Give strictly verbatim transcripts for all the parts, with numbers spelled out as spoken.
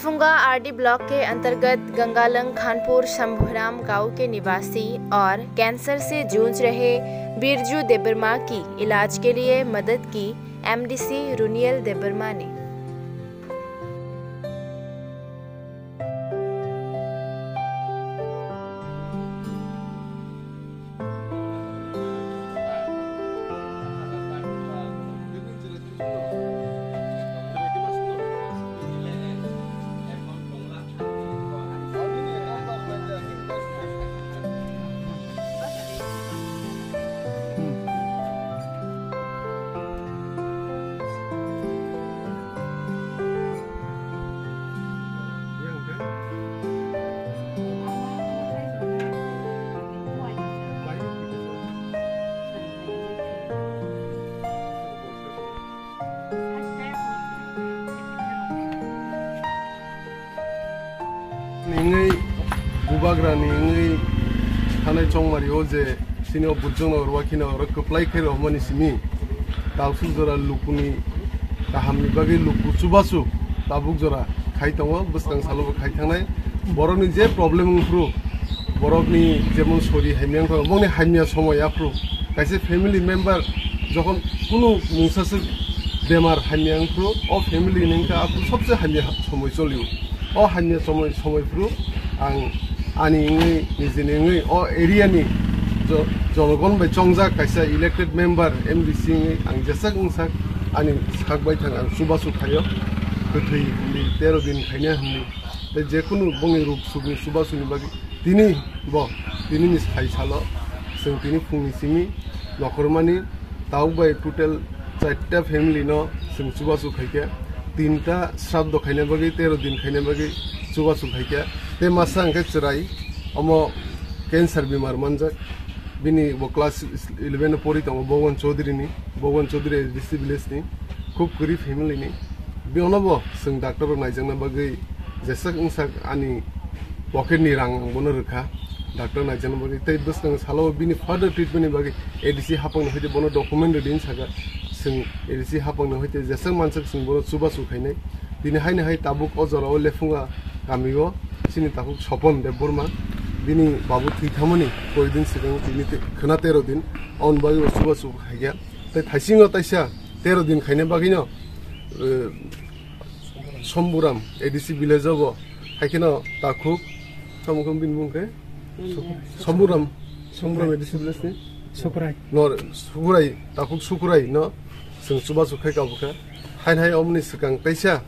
फुंगा RD block के अंतर्गत गंगालंग खानपुर शंभुराम गांव के निवासी और कैंसर से जूझ रहे बिरजू देबबर्मा की इलाज के लिए मदद की एमडीसी रुनियल देबबर्मा ने। Ningwi bubagrani wngwi thanai chongmari o je sini o bujwkno rwakhe no oro kwplai khe romani simi talsuk jora lukuni kahamni bagwi luku chubachu tabuk jora khai tongo, bwskang salo bo khai thangnai. Borokni je problem wngphru, borokni jemon sori hamya wngkha, bongni hamya somoi aphru kaisa family member jokhon kunu mungsaswk bemar hamya wngphru, o family ni wngkha aphru sobse hamya somoi cholio. O hamya somoi, somoi phru ang ani wngwi, nijini wngwi, o area ni jo-, jonogon bai chongjak kaisa elected member, M D C wngwi ang jeswk wngsak ani sak bai thang ang chubachu khaio. Kwthwi ni tero din khaina hwnwi. Tei jekunu bongni ruk sukni chubachu ni bagwi tini bo, tini ni sai salo, chwng tini phungni simi nokhormani Tabuk bai total charta family no chwng chubachu khaikha, tinta sraddho khaina bagwi, tero din khaina bagwi chubachu khaikha. Tei masa hwnkhe chwrai, omo cancer bemar manjak, bini bo class eleven o pori tongo, Bhagwan Chaudhary ni, Bhagwan Chaudhary A D C village ni, khub kwrwi family ni. Bono bo chwng doctor rok naijakna bagwi jeswk wngsak ani pocket ni rang ang bono rwkha, doctor naijakna bagwi. Tei bwskang salo bini further treatment ni bagwi A D C hapang ni hoite bono document rwdi hinwi sakha. Chwng A D C hapang ni hoite jeswk mansak chwng bono chubachu khainai. Tini haino hai tabuk o jora o Lephunga kami o chini takhuk Sopon Debbarma bini babu thwi thangmani koi din swkang tini te-, khwna tero din, aboni bagwi bo chubachu khaikha. Tei thaisingo taisa tero din khaina bagwino, eh, Somburam A D C village o bo, hai kheno takhuk, tamo khe bini mung khe? Somburam. Somburam A D C village ni? Sukurai. No, Sukurai, takhuk Sukurai no, chwng chubachu khai kabukha. Hain hai omoni swkang taisa,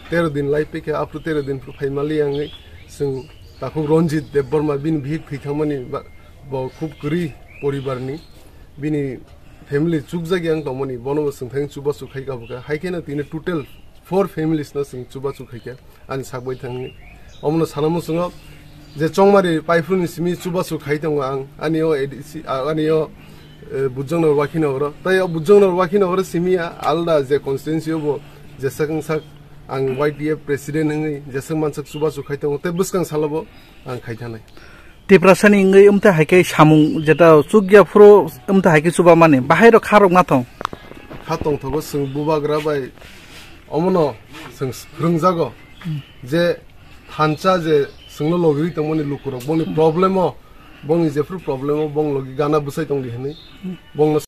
tero din lai pekha, aphru tero din phru phaimali ang, chwng takhuk Ranjit Debbarma bini bihik thwi thangmani ba, bo khub kwrwi poribar ni, bini family chukjak yang tongmani, bono bo chwng thang chubachu khai kabukha. Hai kheno tini total four families no chwng chubachu khaikha ani sak bai thangni. Omono sana muchungo je chongmari paiphru ni simi chubachu khai tongo ang, ani o A D C, a, ani o, eh, Bujong Nagar Wakhi Nagar o. Tai o Bujong Nagar Wakhi Nagar o simi a, alda je constituency o bo jeswk wngsak ang Y T F president wngwi jeswk mansak chubachu khai tongo. Tai bwskang salo bo ang khai thanai. Tiprasani wngwi wngte hai khe samung jeta chukya phuru wngte hai khe chubamani bahai rok kha rok ma thong. Kha tongthogo chwng bubagra bai omono chwng phwrwngjago je thansa je chwngno logirwi tongmani lukurok bongni problem o, bongni jephru problem o bong logi gana bwsai tongdi hwnwi bongno